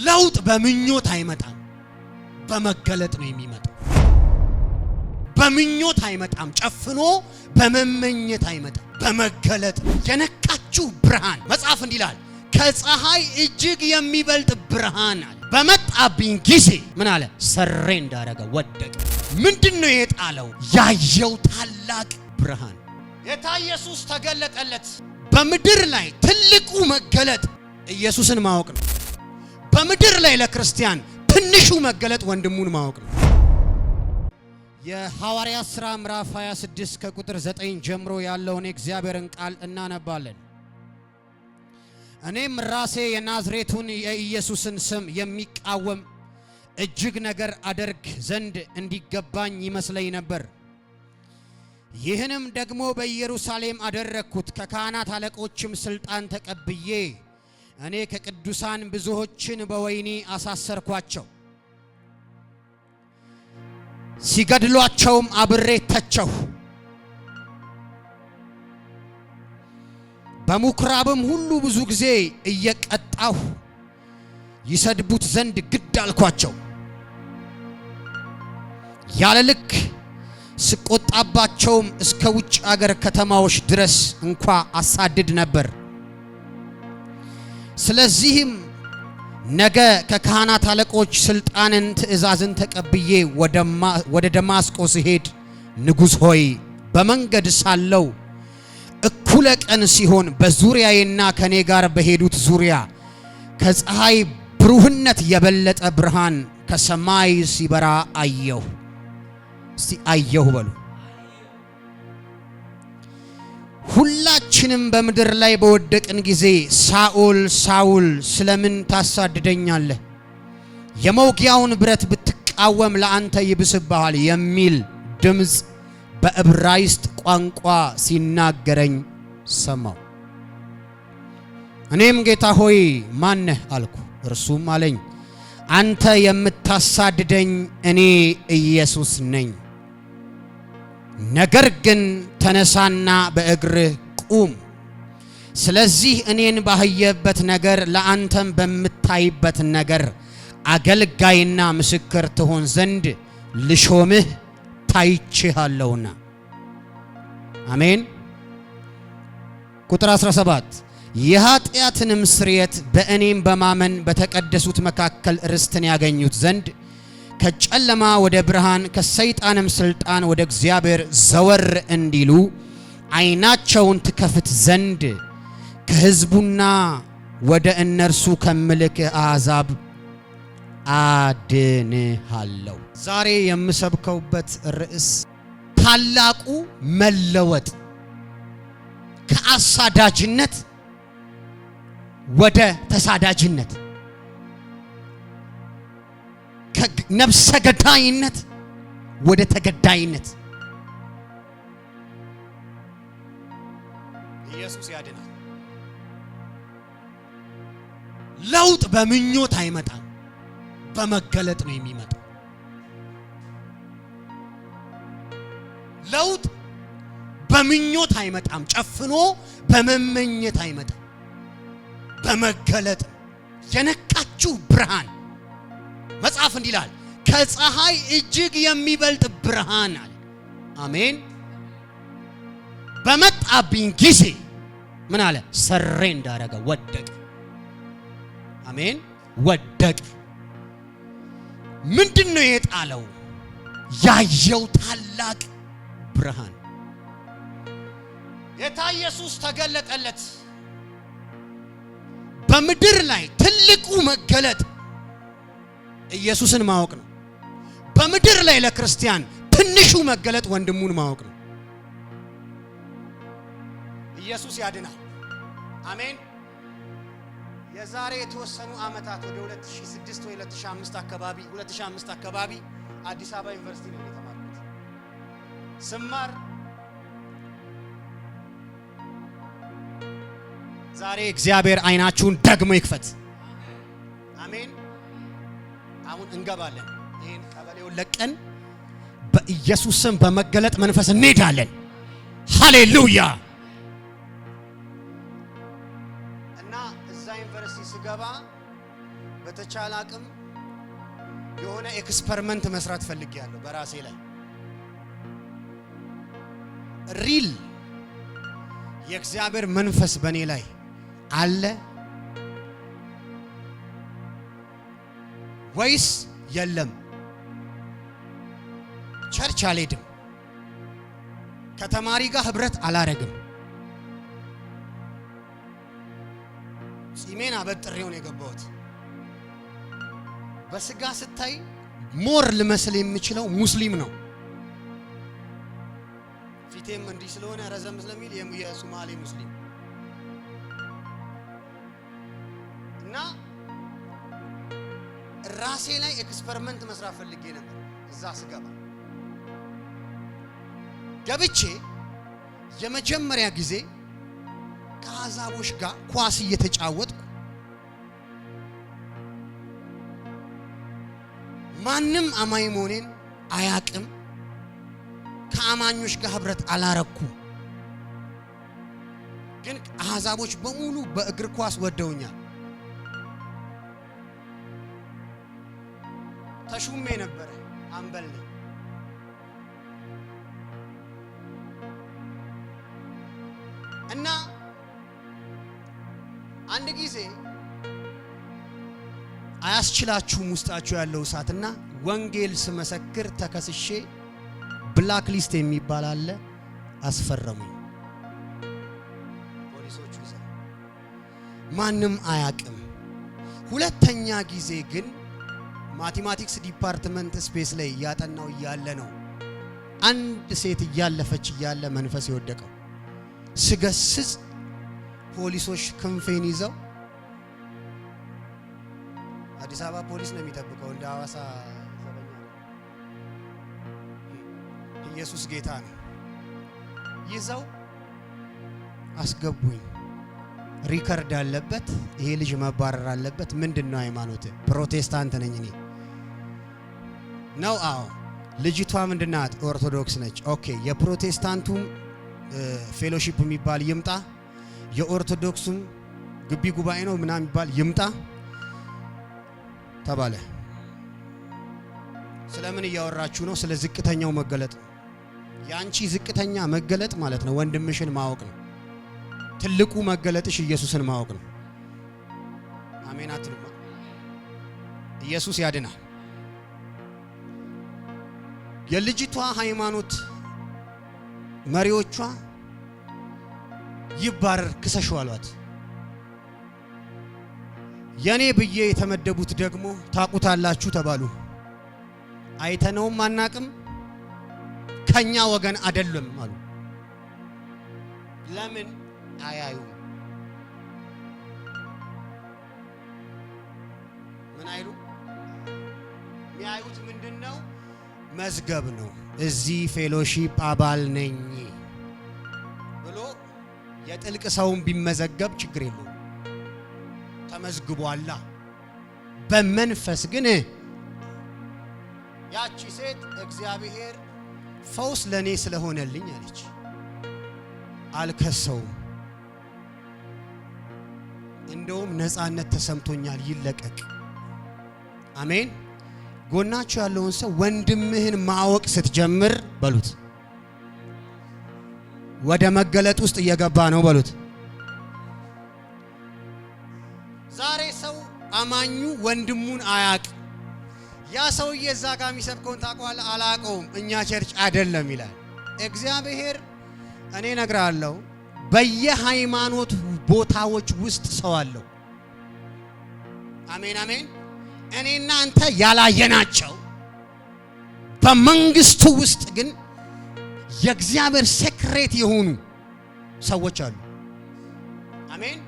ለውጥ በምኞት አይመጣም፣ በመገለጥ ነው የሚመጣው። በምኞት አይመጣም፣ ጨፍኖ በመመኘት አይመጣም፣ በመገለጥ። የነካችሁ ብርሃን፣ መጽሐፍ እንዲህ ይላል፣ ከፀሐይ እጅግ የሚበልጥ ብርሃን አለ። በመጣብኝ ጊዜ ምን አለ? ሰሬ እንዳረገ ወደቀ። ምንድን ነው የጣለው? ያየው ታላቅ ብርሃን። ጌታ ኢየሱስ ተገለጠለት። በምድር ላይ ትልቁ መገለጥ ኢየሱስን ማወቅ ነው። በምድር ላይ ለክርስቲያን ትንሹ መገለጥ ወንድሙን ማወቅ ነው። የሐዋርያት ሥራ ምዕራፍ 26 ከቁጥር 9 ጀምሮ ያለውን የእግዚአብሔርን ቃል እናነባለን። እኔም ራሴ የናዝሬቱን የኢየሱስን ስም የሚቃወም እጅግ ነገር አደርግ ዘንድ እንዲገባኝ ይመስለኝ ነበር። ይህንም ደግሞ በኢየሩሳሌም አደረግኩት። ከካህናት አለቆችም ስልጣን ተቀብዬ እኔ ከቅዱሳን ብዙዎችን በወህኒ አሳሰርኳቸው፣ ሲገድሏቸውም አብሬ ተቸሁ። በምኵራብም ሁሉ ብዙ ጊዜ እየቀጣሁ ይሰድቡት ዘንድ ግድ አልኳቸው። ያለ ልክ ስቆጣባቸውም እስከ ውጭ አገር ከተማዎች ድረስ እንኳ አሳድድ ነበር። ስለዚህም ነገ ከካህናት አለቆች ስልጣንን ትእዛዝን ተቀብዬ ወደ ደማስቆ ስሄድ፣ ንጉሥ ሆይ፣ በመንገድ ሳለሁ እኩለ ቀን ሲሆን በዙሪያዬና ከኔ ጋር በሄዱት ዙሪያ ከፀሐይ ብሩህነት የበለጠ ብርሃን ከሰማይ ሲበራ አየሁ። እስቲ አየሁ በሉ። ሁላችንም በምድር ላይ በወደቅን ጊዜ ሳኦል ሳውል ስለምን ታሳድደኛለህ? የመውጊያውን ብረት ብትቃወም ለአንተ ይብስብሃል የሚል ድምፅ በዕብራይስጥ ቋንቋ ሲናገረኝ ሰማሁ። እኔም ጌታ ሆይ፣ ማነህ አልኩ። እርሱም አለኝ፣ አንተ የምታሳድደኝ እኔ ኢየሱስ ነኝ። ነገር ግን ተነሳና በእግርህ ቁም። ስለዚህ እኔን ባየህበት ነገር ለአንተም በምታይበት ነገር አገልጋይና ምስክር ትሆን ዘንድ ልሾምህ ታይቼሃለሁና። አሜን። ቁጥር 17፣ የኃጢአትንም ስርየት በእኔም በማመን በተቀደሱት መካከል ርስትን ያገኙት ዘንድ ከጨለማ ወደ ብርሃን ከሰይጣንም ስልጣን ወደ እግዚአብሔር ዘወር እንዲሉ ዓይናቸውን ትከፍት ዘንድ ከሕዝቡና ወደ እነርሱ ከምልክህ አሕዛብ አድንሃለሁ። ዛሬ የምሰብከውበት ርዕስ ታላቁ መለወጥ፣ ከአሳዳጅነት ወደ ተሳዳጅነት፣ ከነፍሰ ገዳይነት ወደ ተገዳይነት። ኢየሱስ ያድናል። ለውጥ በምኞት አይመጣም፣ በመገለጥ ነው የሚመጣው። ለውጥ በምኞት አይመጣም፣ ጨፍኖ በመመኘት አይመጣም፣ በመገለጥ። የነካችሁ ብርሃን፣ መጽሐፍ እንዲህ ይላል፣ ከፀሐይ እጅግ የሚበልጥ ብርሃን አለ። አሜን። በመጣብኝ ጊዜ ምን አለ? ሰሬ እንዳረገ ወደቀ። አሜን፣ ወደቀ። ምንድን ነው የጣለው? ያየው ታላቅ ብርሃን። ጌታ ኢየሱስ ተገለጠለት። በምድር ላይ ትልቁ መገለጥ ኢየሱስን ማወቅ ነው። በምድር ላይ ለክርስቲያን ትንሹ መገለጥ ወንድሙን ማወቅ ነው። ኢየሱስ ያድናል። አሜን። የዛሬ የተወሰኑ ዓመታት ወደ 2006 ወይ 2005 አካባቢ፣ 2005 አካባቢ አዲስ አበባ ዩኒቨርሲቲ ነው የተማርኩት። ስማር ዛሬ እግዚአብሔር አይናችሁን ደግሞ ይክፈት። አሜን። አሁን እንገባለን። ይህን ቀበሌውን ለቀን በኢየሱስ ስም በመገለጥ መንፈስ እንሄዳለን። ሃሌሉያ። እና እዛ ዩኒቨርሲቲ ስገባ በተቻለ አቅም የሆነ experiment መስራት ፈልጌያለሁ በራሴ ላይ። Real የእግዚአብሔር መንፈስ በእኔ ላይ አለ ወይስ የለም? Church አልሄድም፣ ከተማሪ ጋር ህብረት አላረግም። ጺሜን አበጥሬው ነው የገባሁት። በስጋ ስታይ more ልመስል የምችለው ሙስሊም ነው። ፊቴም እንዲህ ስለሆነ ረዘም ስለሚል የሱማሌ ሙስሊም እና ራሴ ላይ experiment መስራት ፈልጌ ነበር። እዛ ስገባ ገብቼ የመጀመሪያ ጊዜ ከአሕዛቦች ጋር ኳስ እየተጫወትኩ ማንም አማኝ መሆኔን አያቅም። ከአማኞች ጋር ህብረት አላረኩም። ግን አሕዛቦች በሙሉ በእግር ኳስ ወደውኛል። ተሹሜ ነበረ፣ አምበል ነኝ። እና አንድ ጊዜ አያስችላችሁም ውስጣችሁ ያለው እሳትና ወንጌል ስመሰክር ተከስሼ black list የሚባል አለ፣ አስፈረሙኝ ፖሊሶቹ ይዘው። ማንም አያቅም። ሁለተኛ ጊዜ ግን mathematics department space ላይ እያጠናው እያለ ነው አንድ ሴት እያለፈች እያለ መንፈስ የወደቀው። ስገስጽ ፖሊሶች ክንፌን ይዘው፣ አዲስ አበባ ፖሊስ ነው የሚጠብቀው፣ እንደ ሐዋሳ ዘበኛ። ኢየሱስ ጌታ ነው። ይዘው አስገቡኝ። Record አለበት፣ ይሄ ልጅ መባረር አለበት። ምንድን ነው ሃይማኖት? ፕሮቴስታንት ነኝ እኔ ነው። አዎ። ልጅቷ ምንድናት? ኦርቶዶክስ ነች። Okay፣ የፕሮቴስታንቱም fellowship የሚባል ይምጣ፣ የኦርቶዶክሱም ግቢ ጉባኤ ነው ምናምን የሚባል ይምጣ ተባለ። ስለምን እያወራችሁ ነው? ስለ ዝቅተኛው መገለጥ። የአንቺ ዝቅተኛ መገለጥ ማለት ነው ወንድምሽን ማወቅ ነው። ትልቁ መገለጥሽ ኢየሱስን ማወቅ ነው። አሜን አትሉማ? ኢየሱስ ያድናል። የልጅቷ ሃይማኖት መሪዎቿ ይባረር ክሰሹ አሏት። የኔ ብዬ የተመደቡት ደግሞ ታቁታላችሁ ተባሉ። አይተነውም አናቅም፣ ከኛ ወገን አይደለም አሉ። ለምን አያዩም? ምን አይሉ? የሚያዩት ምንድን ነው? መዝገብ ነው። እዚህ fellowship አባል ነኝ ብሎ የጥልቅ ሰውን ቢመዘገብ ችግር የለውም፣ ተመዝግቧላ። በመንፈስ ግን ያቺ ሴት እግዚአብሔር ፈውስ ለእኔ ስለሆነልኝ አለች፣ አልከሰውም፣ እንደውም ነፃነት ተሰምቶኛል፣ ይለቀቅ። አሜን። ጎናችሁ ያለውን ሰው ወንድምህን ማወቅ ስትጀምር በሉት፣ ወደ መገለጥ ውስጥ እየገባ ነው በሉት። ዛሬ ሰው አማኙ ወንድሙን አያቅ። ያ ሰውዬ እዛ ጋር የሚሰብከውን ታውቀዋለህ? አላቀውም፣ እኛ church አይደለም ይላል። እግዚአብሔር እኔ እነግርሃለሁ፣ በየሃይማኖት ቦታዎች ውስጥ ሰው አለው። አሜን አሜን። እኔና አንተ ያላየናቸው በመንግስቱ ውስጥ ግን የእግዚአብሔር secret የሆኑ ሰዎች አሉ። አሜን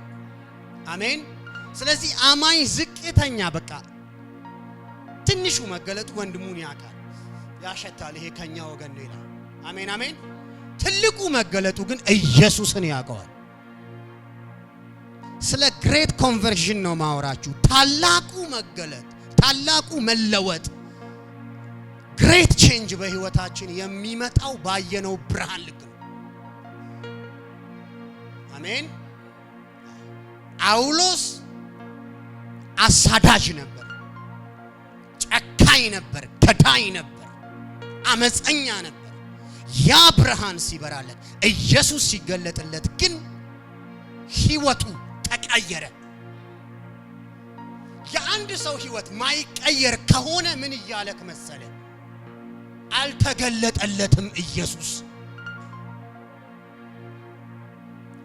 አሜን። ስለዚህ አማኝ ዝቅተኛ በቃ ትንሹ መገለጡ ወንድሙን ያውቃል፣ ያሸታል፣ ይሄ ከኛ ወገን ነው ይላል። አሜን አሜን። ትልቁ መገለጡ ግን ኢየሱስን ያውቀዋል። ስለ great conversion ነው ማወራችሁ። ታላቁ መገለጥ፣ ታላቁ መለወጥ፣ great change በህይወታችን የሚመጣው ባየነው ብርሃን ልክ ነው። አሜን። ጳውሎስ አሳዳጅ ነበር፣ ጨካኝ ነበር፣ ገዳይ ነበር፣ አመፀኛ ነበር። ያ ብርሃን ሲበራለት ኢየሱስ ሲገለጥለት ግን ህይወቱ ተቀየረ። የአንድ ሰው ህይወት ማይቀየር ከሆነ ምን እያለክ መሰለ? አልተገለጠለትም። ኢየሱስ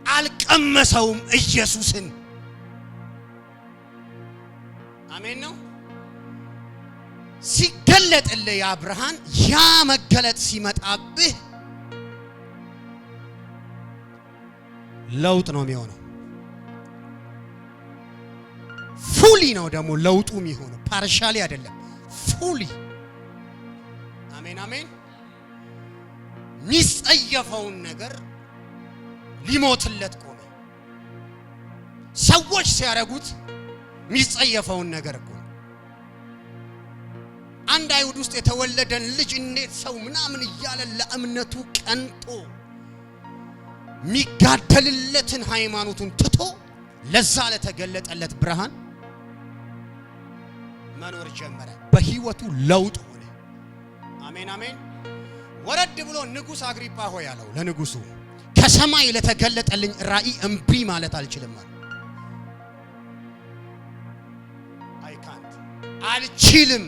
አልቀመሰውም ኢየሱስን። አሜን ነው። ሲገለጥልህ ያ ብርሃን፣ ያ መገለጥ ሲመጣብህ ለውጥ ነው የሚሆነው። Fully ነው ደግሞ ለውጡ የሚሆነው፣ partially አይደለም፣ fully። አሜን አሜን። የሚጸየፈውን ነገር ሊሞትለት ቆመ። ሰዎች ሲያረጉት የሚጸየፈውን ነገር እኮ አንድ አይሁድ ውስጥ የተወለደን ልጅ እንዴት ሰው ምናምን እያለ ለእምነቱ ቀንቶ የሚጋደልለትን ሃይማኖቱን ትቶ ለዛ ለተገለጠለት ብርሃን መኖር ጀመረ። በህይወቱ ለውጥ ሆነ። አሜን አሜን። ወረድ ብሎ ንጉሥ አግሪጳ ሆይ አለው ለንጉሱ፣ ከሰማይ ለተገለጠልኝ ራእይ እምቢ ማለት አልችልም አለ። አይ ካንት፣ አልችልም።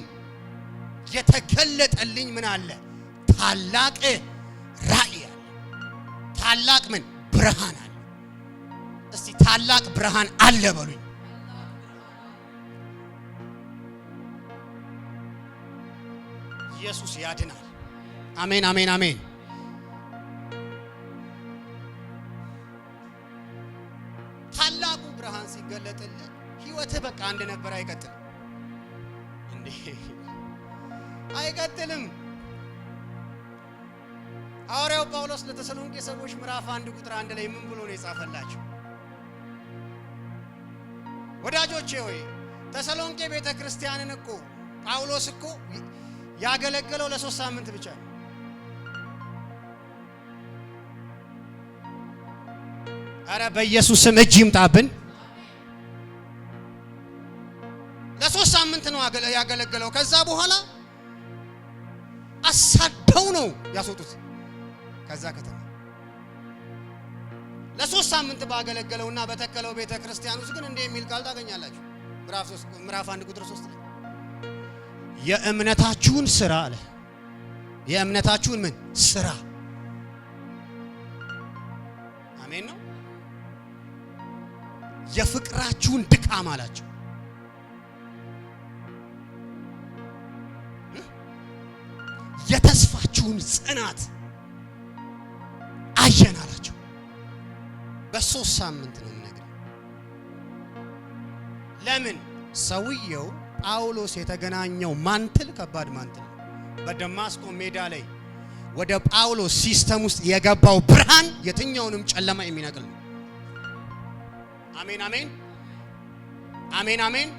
የተገለጠልኝ ምን አለ? ታላቅ ራእይ አለ። ታላቅ ምን ብርሃን አለ። እስቲ ታላቅ ብርሃን አለ በሉኝ። ኢየሱስ ያድናል። አሜን አሜን አሜን። ታላቁ ብርሃን ሲገለጥልህ ህይወትህ በቃ አንድ ነበር፣ አይቀጥልም እንዴ? አይቀጥልም። ሐዋርያው ጳውሎስ ለተሰሎንቄ ሰዎች ምዕራፍ 1 ቁጥር 1 ላይ ምን ብሎ ነው የጻፈላቸው? ወዳጆቼ ሆይ፣ ተሰሎንቄ ቤተ ክርስቲያንን እኮ ጳውሎስ እኮ ያገለገለው ለ3 ሳምንት ብቻ ነው። አረ በኢየሱስ ስም እጅ ይምጣብን። ለ3 ሳምንት ነው ያገለገለው። ከዛ በኋላ አሳደው ነው ያስወጡት ከዛ ከተማ። ለ3 ሳምንት ባገለገለውና በተከለው ቤተ ክርስቲያን ውስጥ ግን እንዲህ የሚል ቃል ታገኛላችሁ። ምዕራፍ 1 ቁጥር 3 ላይ የእምነታችሁን ስራ አለ። የእምነታችሁን ምን ስራ? አሜን ነው። የፍቅራችሁን ድካም አላቸው። የተስፋችሁን ጽናት አየን አላቸው። በ3 ሳምንት ነው የምነግርህ። ለምን ሰውየው ጳውሎስ የተገናኘው mantle ከባድ mantle በደማስቆ ሜዳ ላይ ወደ ጳውሎስ system ውስጥ የገባው ብርሃን የትኛውንም ጨለማ የሚነቅል ነው። አሜን አሜን አሜን አሜን።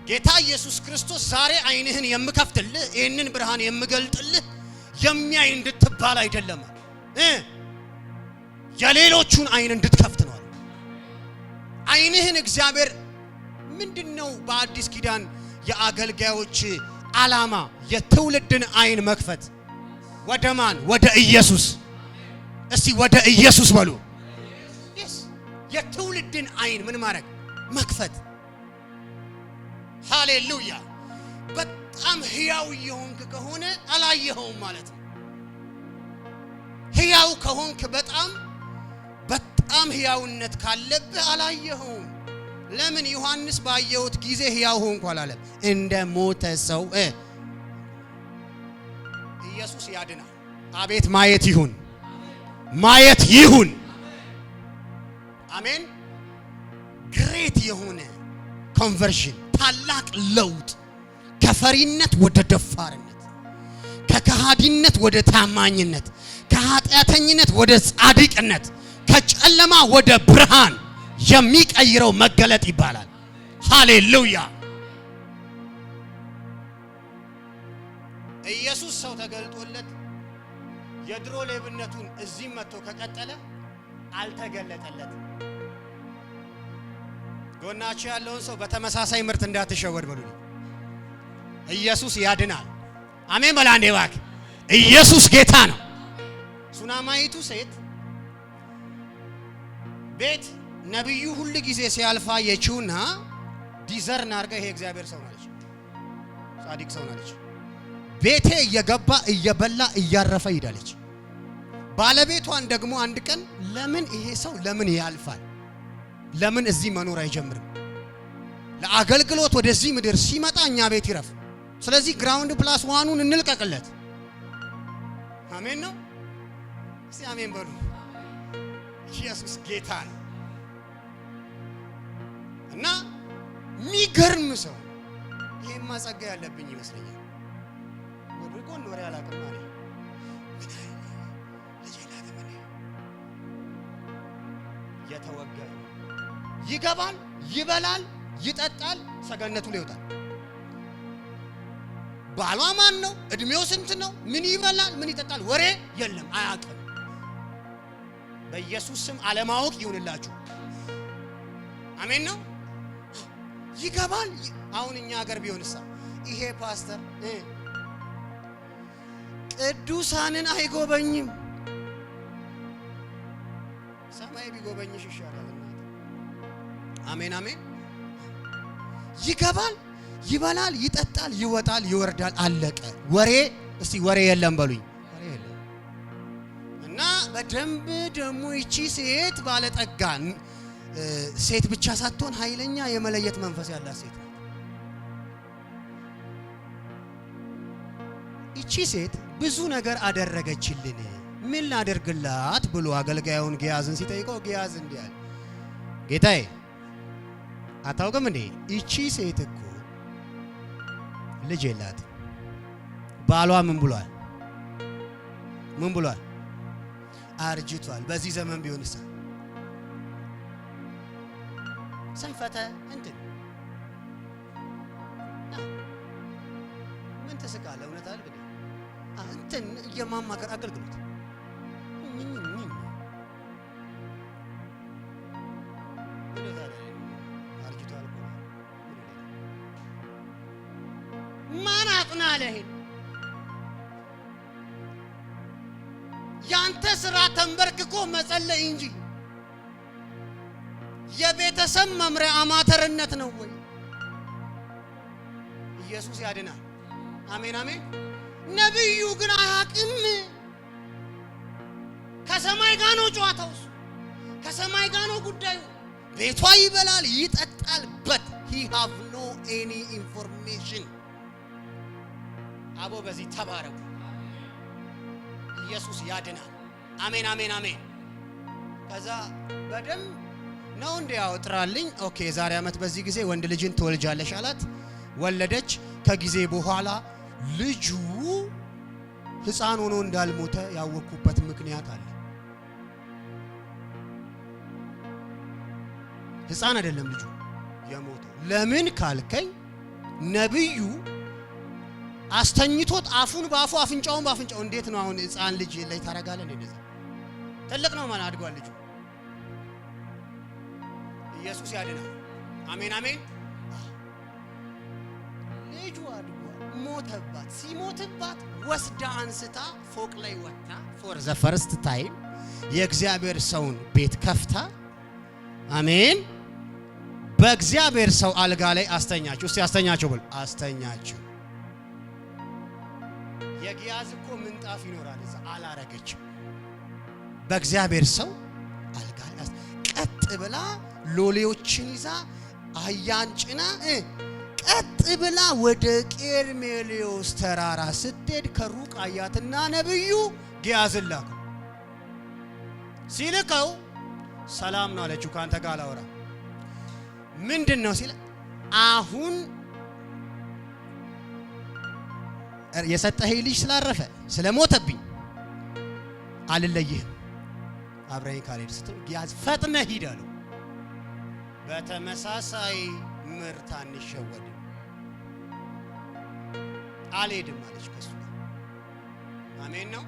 ጌታ ኢየሱስ ክርስቶስ ዛሬ ዓይንህን የምከፍትልህ፣ ይህንን ብርሃን የምገልጥልህ የሚያይ እንድትባል አይደለም፣ የሌሎቹን ዓይን እንድትከፍት ነው። ዓይንህን እግዚአብሔር ምንድነው? በአዲስ ኪዳን የአገልጋዮች ዓላማ የትውልድን ዓይን መክፈት። ወደ ማን? ወደ ኢየሱስ። እስቲ ወደ ኢየሱስ በሉ። የትውልድን ዓይን ምን ማድረግ? መክፈት። ሃሌሉያ። በጣም ሕያው የሆንክ ከሆነ አላየኸውም ማለት ነው። ሕያው ከሆንክ፣ በጣም በጣም ሕያውነት ካለብህ አላየኸውም። ለምን? ዮሐንስ ባየሁት ጊዜ ሕያው ሆንኩ አላለም። እንደ ሞተ ሰው። ኢየሱስ ያድናል። አቤት ማየት ይሁን፣ ማየት ይሁን። አሜን። Great የሆነ conversion፣ ታላቅ ለውጥ፣ ከፈሪነት ወደ ደፋርነት፣ ከከሃዲነት ወደ ታማኝነት፣ ከኃጢአተኝነት ወደ ጻድቅነት፣ ከጨለማ ወደ ብርሃን የሚቀይረው መገለጥ ይባላል። ሃሌሉያ! ኢየሱስ ሰው ተገልጦለት የድሮ ሌብነቱን እዚህ መጥቶ ከቀጠለ አልተገለጠለትም። ጎናችሁ ያለውን ሰው በተመሳሳይ ምርት እንዳትሸወድ በሉልኝ። ኢየሱስ ያድናል። አሜን በላ አንዴ እባክህ። ኢየሱስ ጌታ ነው። ሱናማይቱ ሴት ቤት ነቢዩ ሁል ጊዜ ሲያልፋ የችውና discern አድርጋ ይሄ እግዚአብሔር ሰው ናለች፣ ጻድቅ ሰው ናለች። ቤቴ እየገባ እየበላ እያረፈ ይሄዳለች። ባለቤቷን ደግሞ አንድ ቀን ለምን ይሄ ሰው ለምን ያልፋል? ለምን እዚህ መኖር አይጀምርም? ለአገልግሎት ወደዚህ ምድር ሲመጣ እኛ ቤት ይረፍ። ስለዚህ ground plus one ኡን እንልቀቅለት። አሜን ነው። እስቲ አሜን በሉ። ኢየሱስ ጌታ ነው። እና የሚገርም ሰው ይሄማ ጸጋ ያለብኝ ይመስለኛል። ወደ ጎን ወሬ አላውቅም አለ። ልጅ የላትም እኔ የተወጋ ይገባል፣ ይበላል፣ ይጠጣል፣ ሰገነቱ ላይ ይወጣል። ባሏ ማን ነው? እድሜው ስንት ነው? ምን ይበላል? ምን ይጠጣል? ወሬ የለም፣ አያውቅም። በኢየሱስ ስም አለማወቅ ይሁንላችሁ። አሜን ነው። ይገባል። አሁን እኛ ሀገር ቢሆንሳ ይሄ ፓስተር ቅዱሳንን አይጎበኝም። ሰማይ ቢጎበኝሽ ይሻላል እናት። አሜን አሜን። ይገባል፣ ይበላል፣ ይጠጣል፣ ይወጣል፣ ይወርዳል። አለቀ። ወሬ እስቲ ወሬ የለም በሉኝ። ወሬ የለም። እና በደንብ ደግሞ ይቺ ሴት ባለጠጋ ሴት ብቻ ሳትሆን ኃይለኛ የመለየት መንፈስ ያላት ሴት ናት። ይቺ ሴት ብዙ ነገር አደረገችልን፣ ምን ላደርግላት ብሎ አገልጋዩን ግያዝን ሲጠይቀው ግያዝ እንዲህ አለ፣ ጌታዬ አታውቅም እንዴ? ይቺ ሴት እኮ ልጅ የላትም። ባሏ ምን ብሏል? ምን ብሏል? አርጅቷል። በዚህ ዘመን ቢሆንሳ ስንፈተ እንትን ምን ትስቃለህ? እውነት አይደል? እንትን የማማከር አገልግሎት አርጅቷል እኮ ማን አጥና አለ? ይሄን ያንተ ስራ ተንበርክኮ መጸለይ እንጂ የቤተሰብ መምሪያ አማተርነት ነው ወይ? ኢየሱስ ያድናል። አሜን አሜን። ነቢዩ ግን አያውቅም። ከሰማይ ጋር ነው ጨዋታው፣ እሱ ከሰማይ ጋር ነው ጉዳዩ። ቤቷ ይበላል ይጠጣል፣ but he have no any information። አቦ በዚህ ተባረኩ። ኢየሱስ ያድናል። አሜን አሜን አሜን። ከዛ በደንብ ነው እንዴ ያወጥራልኝ። Okay የዛሬ ዓመት በዚህ ጊዜ ወንድ ልጅን ትወልጃለሽ አላት። ወለደች። ከጊዜ በኋላ ልጁ ሕፃን ሆኖ እንዳልሞተ ያወቅኩበት ምክንያት አለ። ሕፃን አይደለም ልጁ የሞተው። ለምን ካልከኝ ነብዩ አስተኝቶት አፉን በአፉ አፍንጫውን በአፍንጫው። እንዴት ነው አሁን ሕፃን ልጅ ላይ ታረጋለህ? እንደዛ ትልቅ ነው ማለት አድጓል ልጁ። ኢየሱስ ያድናል። አሜን አሜን። ልጁ አድጓል። ሞተባት። ሲሞትባት ወስዳ አንስታ ፎቅ ላይ ወጥታ for the first time የእግዚአብሔር ሰውን ቤት ከፍታ አሜን፣ በእግዚአብሔር ሰው አልጋ ላይ አስተኛችው። እስቲ አስተኛችው በሉ። አስተኛችው። የግያዝ እኮ ምንጣፍ ይኖራል እዛ፣ አላረገችም። በእግዚአብሔር ሰው አልጋ ላይ ቀጥ ብላ ሎሌዎችን ይዛ አህያን ጭና ቀጥ ብላ ወደ ቄርሜሌዎስ ተራራ ስትሄድ ከሩቅ አያትና ነብዩ ግያዝን ላከው። ሲልከው ሰላም ነው አለችው። ከአንተ ጋር አላወራም። ምንድን ነው ሲል አሁን የሰጠኸኝ ልጅ ስላረፈ ስለሞተብኝ አልለይህም፣ አብረኸኝ ካልሄድ ስትል ግያዝ ፈጥነህ ሂድ አለው። በተመሳሳይ ምርት አንሸወድም። አልሄድም አለች ከሱ ጋር። አሜን ነው።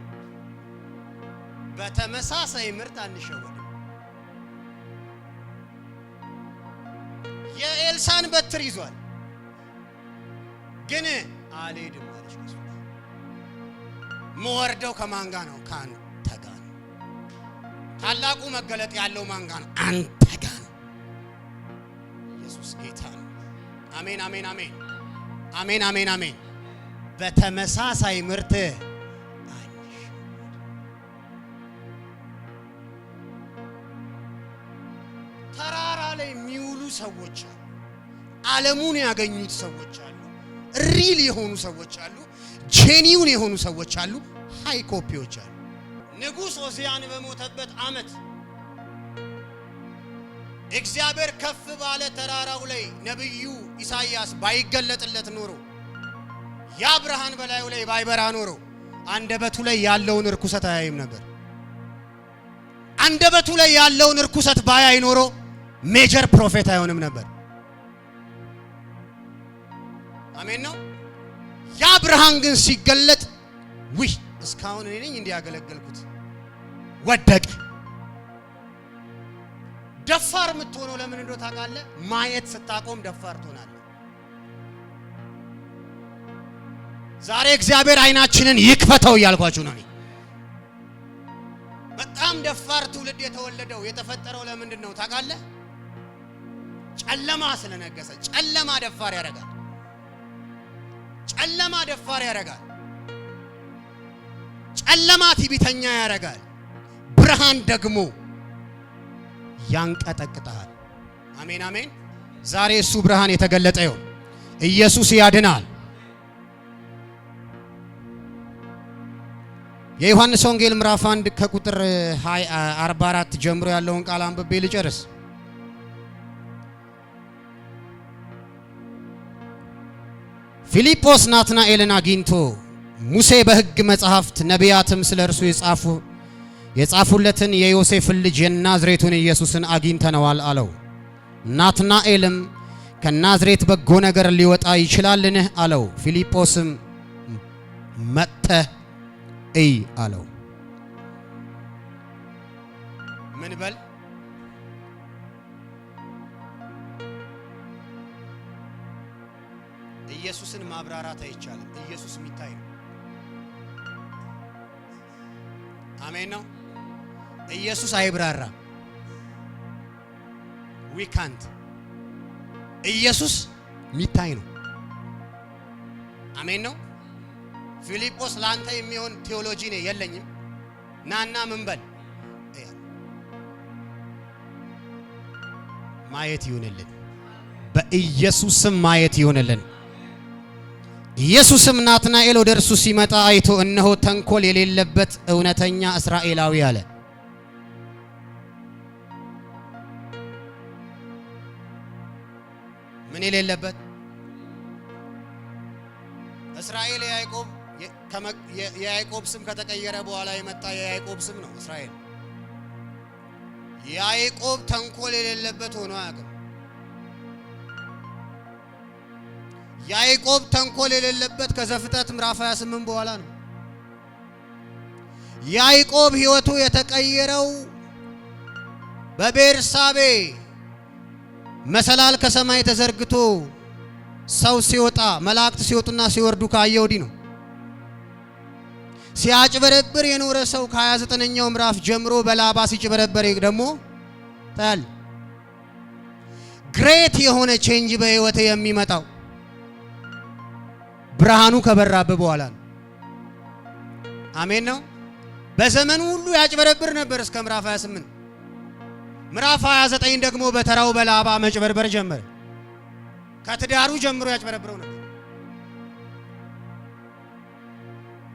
በተመሳሳይ ምርት አንሸወድም። የኤልሳን በትር ይዟል፣ ግን አልሄድም አለች። ከእሱ ጋር የምወርደው ከማን ጋር ነው? ከአንተ ጋር ነው። ታላቁ መገለጥ ያለው ማን ጋር ነው? አንተ ጋር ነው። ኢየሱስ ጌታ ነው። አሜን፣ አሜን፣ አሜን፣ አሜን፣ አሜን፣ አሜን። በተመሳሳይ ምርት አንሸወድ። ተራራ ላይ የሚውሉ ሰዎች አሉ። ዓለሙን ያገኙት ሰዎች አሉ። Real የሆኑ ሰዎች አሉ። Genuine የሆኑ ሰዎች አሉ። High copy ዎች አሉ። ንጉሥ ኦዚያን በሞተበት ዓመት እግዚአብሔር ከፍ ባለ ተራራው ላይ ነቢዩ ኢሳይያስ ባይገለጥለት ኖሮ፣ ያ ብርሃን በላዩ ላይ ባይበራ ኖሮ አንደበቱ ላይ ያለውን እርኩሰት አያይም ነበር። አንደበቱ ላይ ያለውን እርኩሰት ባያይ ኖሮ major prophet አይሆንም ነበር። አሜን ነው። ያ ብርሃን ግን ሲገለጥ ውይ፣ እስካሁን እኔ ነኝ እንዲህ ያገለገልኩት፣ ወደቀ። ደፋር የምትሆነው ለምን እንደው ታውቃለህ? ማየት ስታቆም ደፋር ትሆናለህ። ዛሬ እግዚአብሔር አይናችንን ይክፈተው እያልኳችሁ ነው። እኔ በጣም ደፋር ትውልድ የተወለደው የተፈጠረው ለምንድን ነው ታውቃለህ? ጨለማ ስለነገሰ። ጨለማ ደፋር ያደርጋል። ጨለማ ደፋር ያደርጋል። ጨለማ ትዕቢተኛ ያደርጋል። ብርሃን ደግሞ ያንቀጠቅጣል። አሜን፣ አሜን። ዛሬ እሱ ብርሃን የተገለጠ ይሁን። ኢየሱስ ያድናል። የዮሐንስ ወንጌል ምዕራፍ 1 ከቁጥር 44 ጀምሮ ያለውን ቃል አንብቤ ልጨርስ። ፊልጶስ ናትናኤልን አግኝቶ ሙሴ በሕግ መጻሕፍት ነቢያትም ስለ እርሱ የጻፉለትን የዮሴፍን ልጅ የናዝሬቱን ኢየሱስን አግኝተነዋል አለው። ናትናኤልም ከናዝሬት በጎ ነገር ሊወጣ ይችላልን? አለው። ፊልጶስም መጥተህ እይ አለው። ምን በል? ኢየሱስን ማብራራት አይቻልም። ኢየሱስ የሚታይ ነው። አሜን ነው። ኢየሱስ አይብራራም። ዊ ካንት። ኢየሱስ የሚታይ ነው። አሜን ነው። ፊልጶስ ለአንተ የሚሆን ቴዎሎጂ ነው የለኝም፣ ናና ምን በል፣ ማየት ይሁንልን። በኢየሱስም ማየት ይሁንልን። ኢየሱስም ናትናኤል ወደ እርሱ ሲመጣ አይቶ እነሆ ተንኮል የሌለበት እውነተኛ እስራኤላዊ አለ። ምን የሌለበት? እስራኤል የያዕቆብ ስም ከተቀየረ በኋላ የመጣ የያዕቆብ ስም ነው እስራኤል። ያዕቆብ ተንኮል የሌለበት ሆኖ አያውቅም። ያዕቆብ ተንኮል የሌለበት ከዘፍጥረት ምዕራፍ 28 በኋላ ነው። ያዕቆብ ሕይወቱ የተቀየረው በቤርሳቤ መሰላል ከሰማይ ተዘርግቶ ሰው ሲወጣ፣ መላእክት ሲወጡና ሲወርዱ ካየ ወዲህ ነው። ሲያጭበረብር የኖረ ሰው ከ29ኛው ምዕራፍ ጀምሮ በላባ ሲጭበረበር ደግሞ ታያል። Great የሆነ change በህይወት የሚመጣው ብርሃኑ ከበራብህ በኋላ ነው። አሜን ነው። በዘመኑ ሁሉ ያጭበረብር ነበር እስከ ምዕራፍ 28። ምዕራፍ 29 ደግሞ በተራው በላባ መጭበርበር ጀመረ። ከትዳሩ ጀምሮ ያጭበረብረው ነበር።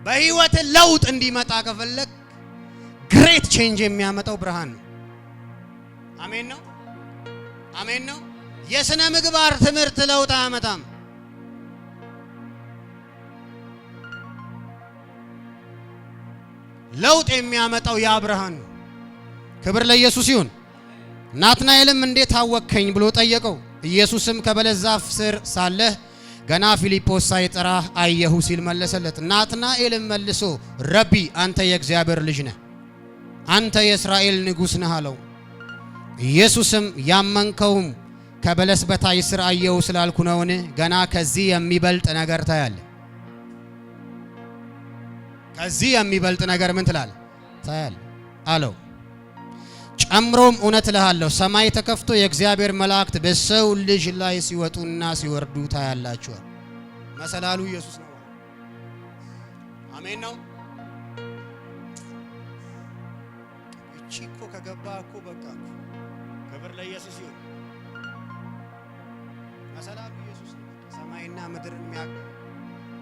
በህይወት ለውጥ እንዲመጣ ከፈለግ great change የሚያመጣው ብርሃን ነው። አሜን ነው። አሜን ነው። የስነ ምግባር ትምህርት ለውጥ አያመጣም። ለውጥ የሚያመጣው ያ ብርሃን ነው። ክብር ለኢየሱስ ይሁን። ናትናኤልም እንዴት አወቅከኝ ብሎ ጠየቀው። ኢየሱስም ከበለስ ዛፍ ስር ሳለህ ገና ፊልጶስ ሳይጠራህ አየሁ ሲል መለሰለት። ናትናኤልም መልሶ ረቢ፣ አንተ የእግዚአብሔር ልጅ ነህ፣ አንተ የእስራኤል ንጉሥ ነህ አለው። ኢየሱስም ያመንከውም ከበለስ በታች ሥር አየሁ ስላልኩ ነውን? ገና ከዚህ የሚበልጥ ነገር ታያለህ። ከዚህ የሚበልጥ ነገር ምን ትላለህ? ታያለህ አለው። ጨምሮም እውነት እልሃለሁ ሰማይ ተከፍቶ የእግዚአብሔር መላእክት በሰው ልጅ ላይ ሲወጡና ሲወርዱ ታያላችኋል። መሰላሉ ኢየሱስ ነው። አሜን ነው። እቺ እኮ ከገባ እኮ በቃ እኮ ክብር ለኢየሱስ ይሁን። መሰላሉ ኢየሱስ ነው። ሰማይና ምድርን የሚያገናኝ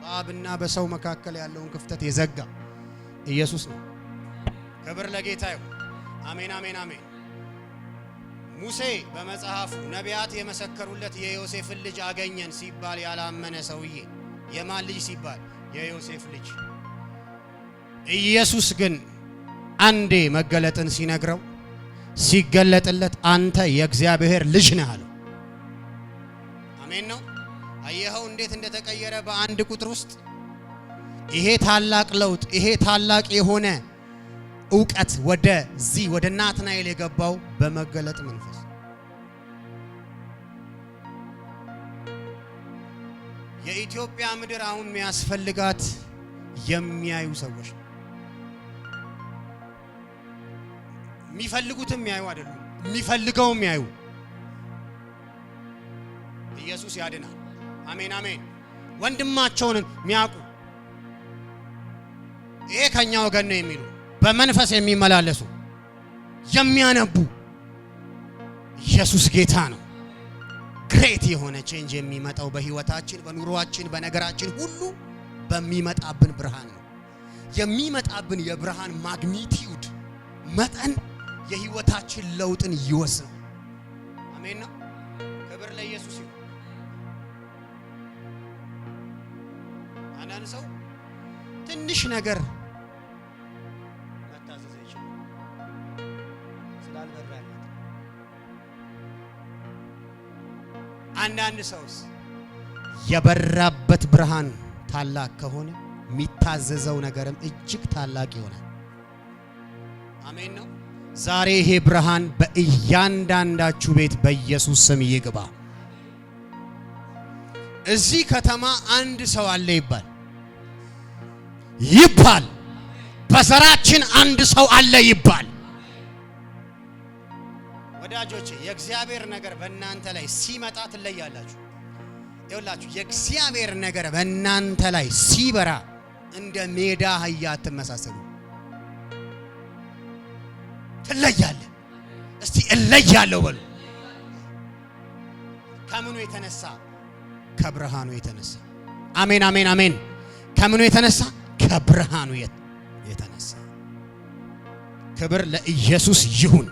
በአብና በሰው መካከል ያለውን ክፍተት የዘጋ ኢየሱስ ነው። ክብር ለጌታ ይሁን። አሜን አሜን አሜን። ሙሴ በመጽሐፉ ነቢያት የመሰከሩለት የዮሴፍን ልጅ አገኘን ሲባል ያላመነ ሰውዬ የማን ልጅ ሲባል የዮሴፍ ልጅ። ኢየሱስ ግን አንዴ መገለጥን ሲነግረው ሲገለጥለት አንተ የእግዚአብሔር ልጅ ነህ አለው። አሜን ነው። አየኸው እንዴት እንደተቀየረ በአንድ ቁጥር ውስጥ። ይሄ ታላቅ ለውጥ፣ ይሄ ታላቅ የሆነ እውቀት ወደዚህ ወደ ናትናኤል የገባው በመገለጥ መንፈስ። የኢትዮጵያ ምድር አሁን የሚያስፈልጋት የሚያዩ ሰዎች ነው። የሚፈልጉትም የሚያዩ አይደሉም፣ የሚፈልገው የሚያዩ። ኢየሱስ ያድናል። አሜን አሜን። ወንድማቸውን የሚያውቁ፣ ይሄ ከኛ ወገን ነው የሚሉ፣ በመንፈስ የሚመላለሱ፣ የሚያነቡ። ኢየሱስ ጌታ ነው። Great የሆነ change የሚመጣው በህይወታችን፣ በኑሯችን፣ በነገራችን ሁሉ በሚመጣብን ብርሃን ነው። የሚመጣብን የብርሃን magnitude መጠን የህይወታችን ለውጥን ይወስናል። አሜን ነው። ክብር ለኢየሱስ ይሁን። አንዳንድ ሰው ትንሽ ነገር መታዘዝ አይችልም ስላልበራለት። አንዳንድ ሰውስ የበራበት ብርሃን ታላቅ ከሆነ የሚታዘዘው ነገርም እጅግ ታላቅ ይሆናል። አሜን ነው። ዛሬ ይሄ ብርሃን በእያንዳንዳችሁ ቤት በኢየሱስ ስም ይግባ። እዚህ ከተማ አንድ ሰው አለ ይባል ይባል፣ በዘራችን አንድ ሰው አለ ይባል። ወዳጆቼ፣ የእግዚአብሔር ነገር በእናንተ ላይ ሲመጣ ትለያላችሁ። ይኸውላችሁ፣ የእግዚአብሔር ነገር በእናንተ ላይ ሲበራ እንደ ሜዳ አህያ አትመሳሰሉ፣ ትለያለህ። እስቲ እለያለሁ በሉ። ከምኑ የተነሳ? ከብርሃኑ የተነሳ። አሜን አሜን አሜን። ከምኑ የተነሳ? ከብርሃኑ የተነሳ። ክብር ለኢየሱስ ይሁን።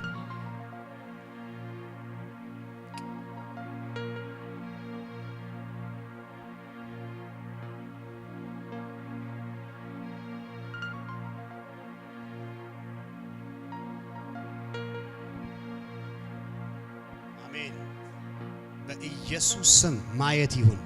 አሜን። በኢየሱስ ስም ማየት ይሁን።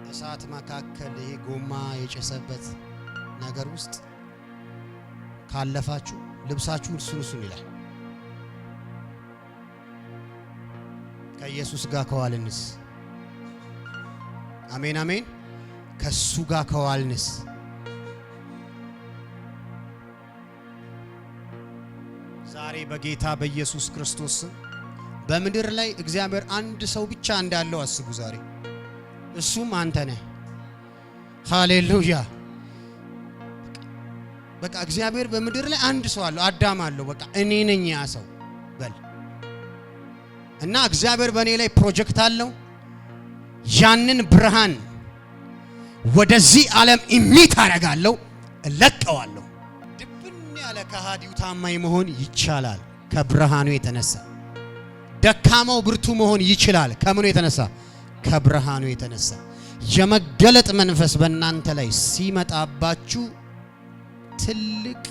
እሳት መካከል ይሄ ጎማ የጨሰበት ነገር ውስጥ ካለፋችሁ ልብሳችሁ እሱን እሱን ይላል። ከኢየሱስ ጋር ከዋልንስ? አሜን አሜን። ከሱ ጋር ከዋልንስ? ዛሬ በጌታ በኢየሱስ ክርስቶስ ስም በምድር ላይ እግዚአብሔር አንድ ሰው ብቻ እንዳለው አስቡ። ዛሬ እሱም አንተ ነህ። ሃሌሉያ። በቃ እግዚአብሔር በምድር ላይ አንድ ሰው አለው፣ አዳም አለው። በቃ እኔ ነኝ ያ ሰው በል እና እግዚአብሔር በእኔ ላይ ፕሮጀክት አለው። ያንን ብርሃን ወደዚህ ዓለም emit አደርጋለሁ፣ እለቀዋለሁ። ድብን ያለ ከሃዲው ታማኝ መሆን ይቻላል ከብርሃኑ የተነሳ። ደካማው ብርቱ መሆን ይችላል። ከምኑ የተነሳ? ከብርሃኑ የተነሳ። የመገለጥ መንፈስ በእናንተ ላይ ሲመጣባችሁ ትልቅ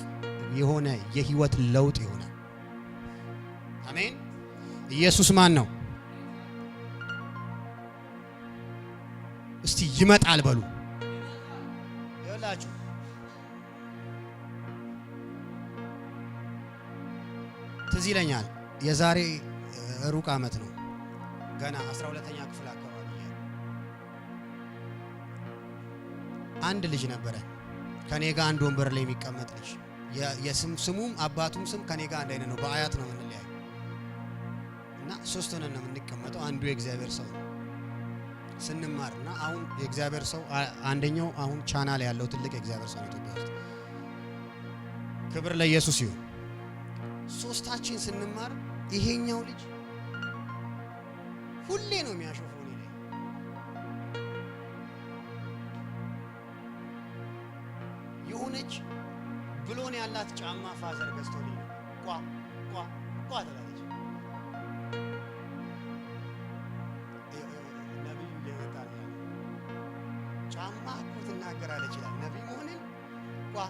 የሆነ የህይወት ለውጥ ይሆናል። አሜን። ኢየሱስ ማን ነው? እስቲ ይመጣል በሉ። ይኸውላችሁ፣ ትዝ ይለኛል የዛሬ ሩቅ ዓመት ነው፣ ገና 12ኛ ክፍል አካባቢ አንድ ልጅ ነበረ ከኔ ጋር አንድ ወንበር ላይ የሚቀመጥ ልጅ። የስም ስሙም አባቱም ስም ከኔ ጋር አንድ አይነት ነው። በአያት ነው የምንለያየው እና ሶስት ሆነን ነው የምንቀመጠው። አንዱ የእግዚአብሔር ሰው ነው ስንማር እና አሁን የእግዚአብሔር ሰው አንደኛው አሁን ቻናል ያለው ትልቅ የእግዚአብሔር ሰው ነው ኢትዮጵያ ውስጥ። ክብር ለኢየሱስ ይሁን። ሶስታችን ስንማር ይሄኛው ልጅ ሁሌ ነው የሚያሾፈው እኔ ላይ። የሆነች ብሎን ያላት ጫማ father ገዝቶልኝ ነበር። ቋ ቋ ቋ ትላለች። ነቢዩ እየመጣ ነው ያለው። ጫማ እኮ ትናገራለች ይላል። ነቢይ መሆንን ቋ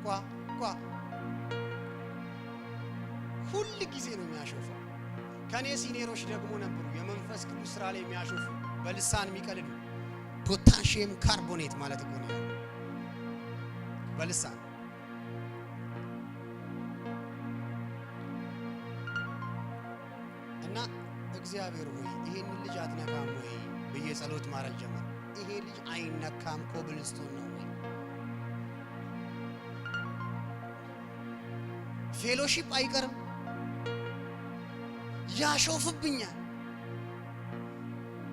ቋ ቋ ሁል ጊዜ ነው የሚያሾፈው። ከኔ senior ኦች ደግሞ ነበሩ የመንፈስ ቅዱስ ስራ ላይ የሚያሾፉ፣ በልሳን የሚቀልዱ። Potassium carbonate ማለት እኮ ነው በልሳን። እና እግዚአብሔር ሆይ ይሄንን ልጅ አትነካም ወይ ብዬ ጸሎት ማድረግ ጀመር። ይሄ ልጅ አይነካም፣ ኮብልስቶን ነው ወይ? Fellowship አይቀርም፣ ያሾፍብኛል።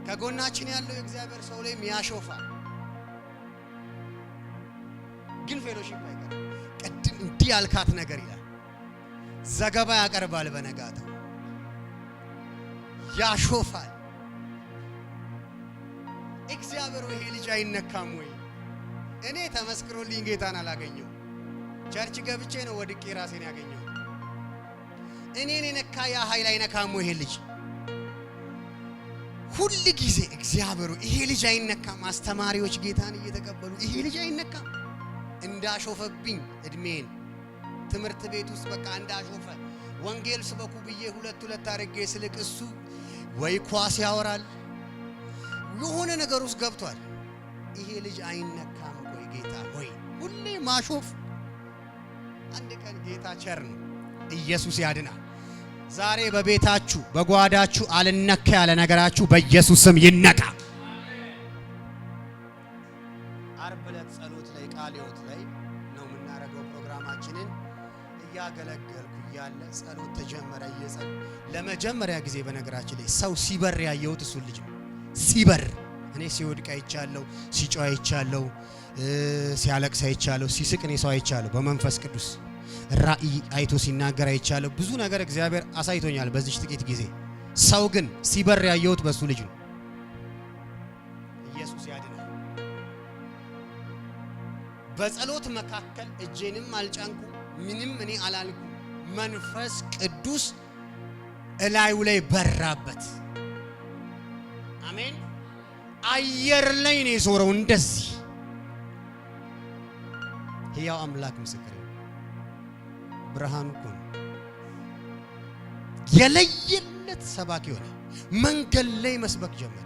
ከጎናችን ያለው የእግዚአብሔር ሰው ላይም ያሾፋል፣ ግን fellowship አይቀርም። ቅድም እንዲህ ያልካት ነገር ይላል፣ ዘገባ ያቀርባል፣ በነጋታው ያሾፋል። እግዚአብሔር ይሄ ልጅ አይነካም ወይ? እኔ ተመስክሮልኝ ጌታን አላገኘው። Church ገብቼ ነው ወድቄ ራሴን ያገኘው። እኔን የነካ ያ ኃይል አይነካም ወይ ይሄ ልጅ? ሁል ጊዜ እግዚአብሔር ይሄ ልጅ አይነካም። አስተማሪዎች ጌታን እየተቀበሉ ይሄ ልጅ አይነካም። እንዳሾፈብኝ እድሜን ትምህርት ቤት ውስጥ በቃ እንዳሾፈ፣ ወንጌል ስበኩ ብዬ ሁለት ሁለት አድርጌ ስልክ እሱ ወይ ኳስ ያወራል፣ የሆነ ነገር ውስጥ ገብቷል። ይሄ ልጅ አይነካም። ቆይ ጌታ ሆይ ሁሌ ማሾፍ። አንድ ቀን ጌታ ቸር ነው፣ ኢየሱስ ያድናል። ዛሬ በቤታችሁ በጓዳችሁ አልነካ ያለ ነገራችሁ በኢየሱስ ስም ይነካ። ዓርብ ዕለት ጸሎት ላይ ቃለ ሕይወት ላይ ነው የምናደርገው ፕሮግራማችንን። እያገለገልኩ እያለ ጸሎት ተጀመረ። እየጸለይኩ ለመጀመሪያ ጊዜ በነገራችን ላይ ሰው ሲበር ያየሁት እሱን ልጅ ነው። ሲበር እኔ ሲወድቅ አይቻለሁ፣ ሲጮህ አይቻለሁ፣ ሲያለቅስ አይቻለሁ፣ ሲስቅ እኔ ሰው አይቻለሁ። በመንፈስ ቅዱስ ራእይ አይቶ ሲናገር አይቻለሁ። ብዙ ነገር እግዚአብሔር አሳይቶኛል በዚች ጥቂት ጊዜ። ሰው ግን ሲበር ያየሁት በሱ ልጅ ነው። ኢየሱስ ያድናል። በጸሎት መካከል እጄንም አልጫንኩ፣ ምንም እኔ አላልኩ። መንፈስ ቅዱስ እላዩ ላይ በራበት። አሜን። አየር ላይ ነው የዞረው እንደዚህ። ሕያው አምላክ ምስክር ነው። ብርሃኑ እኮ ነው የለየለት ሰባኪ ሆነ። መንገድ ላይ መስበክ ጀመረ።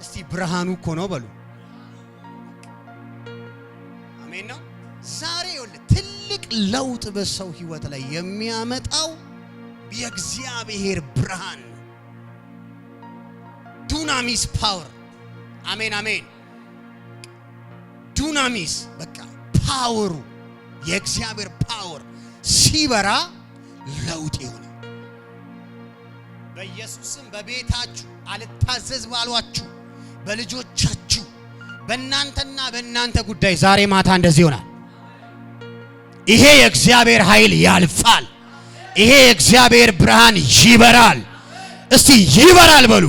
እስቲ ብርሃኑ እኮ ነው በሉ። አሜን ነው። ዛሬ ይኸውልህ ትልቅ ለውጥ በሰው ህይወት ላይ የሚያመጣው የእግዚአብሔር ብርሃን ነው። Dunamis power። አሜን አሜን። Dunamis በቃ power ኡ የእግዚአብሔር power ሲበራ ለውጥ ይሆናል። በኢየሱስ ስም በቤታችሁ አልታዘዝ ባሏችሁ፣ በልጆቻችሁ፣ በእናንተና በእናንተ ጉዳይ ዛሬ ማታ እንደዚህ ይሆናል። ይሄ የእግዚአብሔር ኃይል ያልፋል። ይሄ የእግዚአብሔር ብርሃን ይበራል። እስቲ ይበራል በሉ።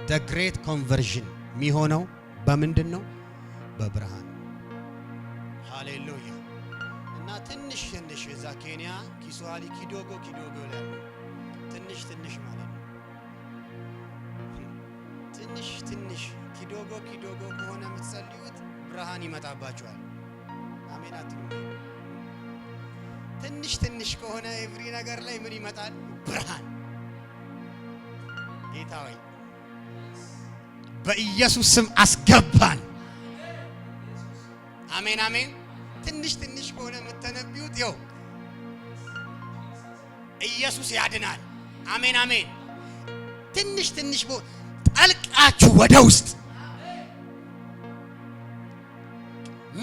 The great conversion የሚሆነው በምንድን ነው? በብርሃን። ሃሌሉያ። እና ትንሽ ትንሽ እዛ ኬንያ ኪስዋሂሊ kidogo kidogo ይላሉ። ትንሽ ትንሽ ማለት ነው። ትንሽ ትንሽ kidogo kidogo ከሆነ የምትጸልዩት ብርሃን ይመጣባችኋል። አሜን አትሉ? ትንሽ ትንሽ ከሆነ every ነገር ላይ ምን ይመጣል? ብርሃን። ጌታ ሆይ በኢየሱስ ስም አስገባን። አሜን አሜን። ትንሽ ትንሽ ከሆነ የምተነብዩት ይኸው ኢየሱስ ያድናል። አሜን አሜን። ትንሽ ትንሽ ጠልቃችሁ ወደ ውስጥ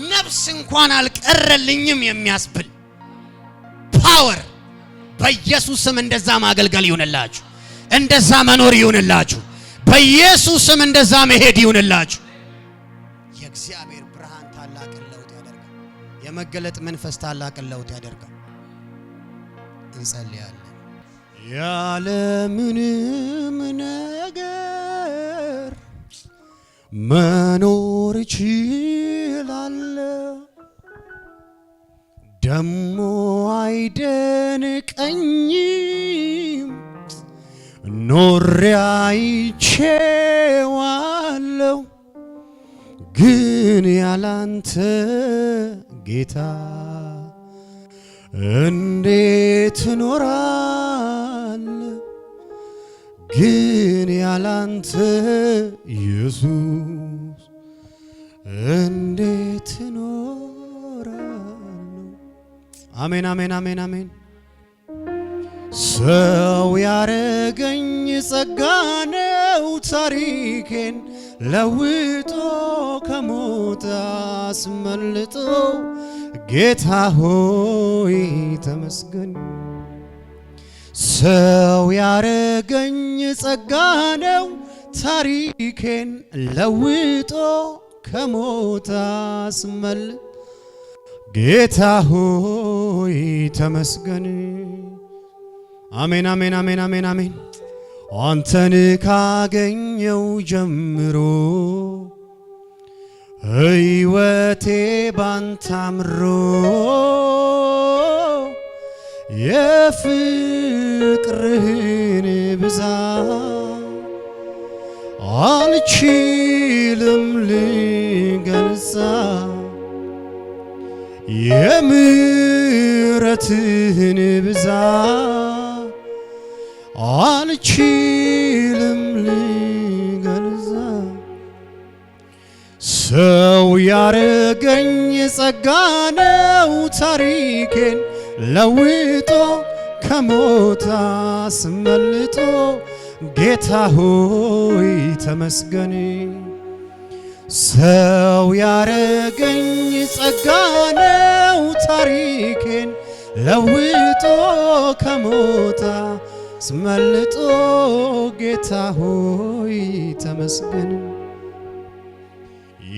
ነፍስ እንኳን አልቀረልኝም የሚያስብል power በኢየሱስ ስም እንደዛ ማገልገል ይሁንላችሁ። እንደዛ መኖር ይሁንላችሁ። በኢየሱስ ስም እንደዛ መሄድ ይሁንላችሁ። የእግዚአብሔር ብርሃን ታላቅን ለውጥ ያደርጋል። የመገለጥ መንፈስ ታላቅን ለውጥ ያደርጋል። እንጸልያለን። ያለምንም ነገር መኖር እችላለሁ፣ ደሞ አይደንቀኝም፣ ኖሬ አይቼዋለሁ። ግን ያላንተ ጌታ እንዴት እኖራለሁ? ግን ያላንተ ኢየሱስ እንዴት እኖራለሁ? አሜን አሜን አሜን አሜን። ሰው ያረገኝ ጸጋ ነው ታሪኬን ለውጦ ከሞት አስመልጦ ጌታ ሆይ ተመስገን። ሰው ያረገኝ ጸጋ ነው ታሪኬን ለውጦ ከሞት አስመልጦ ጌታ ሆይ ተመስገን። አሜን አሜን አሜን አሜን አሜን። አንተን ካገኘው ጀምሮ ሕይወቴ ባንተ አምሮ የፍቅርህን ብዛት አልችልም ልገልጻ የምሕረትህን ብዛት አልችልም ልገልጻ። ሰው ያረገኝ ጸጋ ነው ታሪኬን ለውጦ ከሞት አስመልጦ ጌታ ሆይ ተመስገን። ሰው ያረገኝ ጸጋ ነው ታሪኬን ለውጦ ከሞት አስመልጦ ጌታ ሆይ ተመስገን።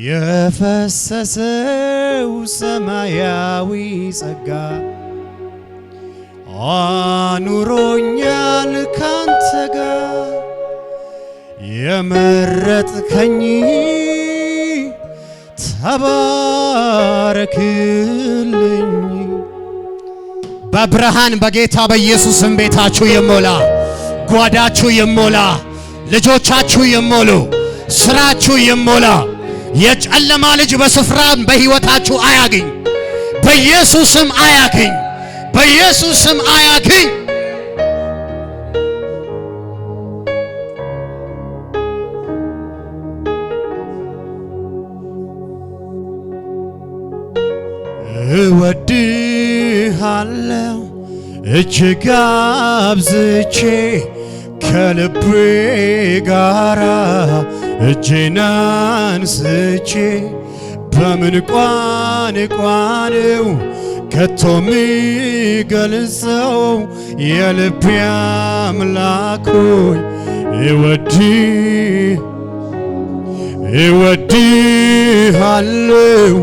የፈሰሰው ሰማያዊ ጸጋ አኑሮኛል ካንተ ጋር የመረጥከኝ ተባረክልኝ። በብርሃን በጌታ በኢየሱስም ቤታችሁ ይሞላ፣ ጓዳችሁ ይሞላ፣ ልጆቻችሁ ይሞሉ፣ ስራችሁ ይሞላ። የጨለማ ልጅ በስፍራ በሕይወታችሁ አያግኝ፣ በኢየሱስም አያግኝ፣ በኢየሱስም አያግኝ። እወድሃለሁ እጅግ አብዝቼ ከልቤ ጋራ እጄን አንስቼ በምን ቋንቋ ነው ከቶ ምገልጸው የልቤ አምላክ ሆይ እወድሃለሁ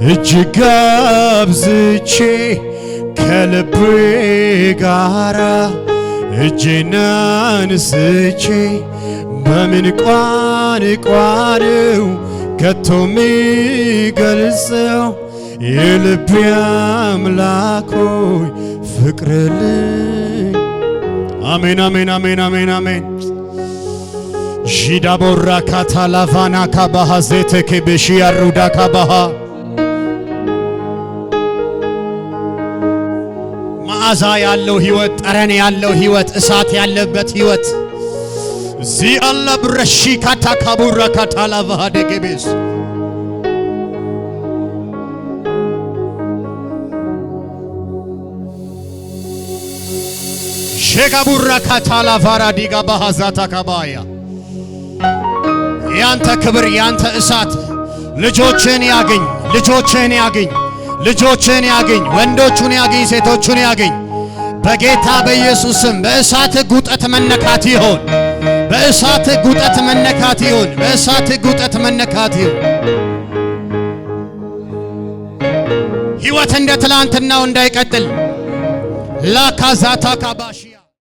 እጅግ አብዝቼ ከልቤ ጋራ እጄን አንስቼ በምን ቋንቋ ነው ከቶ ምገልጸው የልቤ አምላክ ሆይ ፍቅርልኝ። አሜን አሜን አሜን አሜን አሜን። ዢዳቦራ ካታላቫና ካባሃ ዜቴኬ ቤሺያሩዳ ካባሃ መዓዛ ያለው ህይወት፣ ጠረን ያለው ህይወት፣ እሳት ያለበት ህይወት ዚአላ ብረሺ ካታካቡራ ካታላቫሃ ደጌቤስ ሼጋቡራ ካታላ ቫራ ዲጋ ባሃዛታ ካባያ። ያንተ ክብር፣ ያንተ እሳት ልጆችን ያገኝ፣ ልጆችን ያገኝ፣ ልጆችን ያገኝ፣ ወንዶቹን ያገኝ፣ ሴቶቹን ያገኝ። በጌታ በኢየሱስ ስም በእሳት ጉጠት መነካት ይሆን፣ በእሳት ጉጠት መነካት ይሆን፣ በእሳት ጉጠት መነካት ይሆን። ሕይወት እንደ ትላንትናው እንዳይቀጥል ላካዛታ ካባሺ።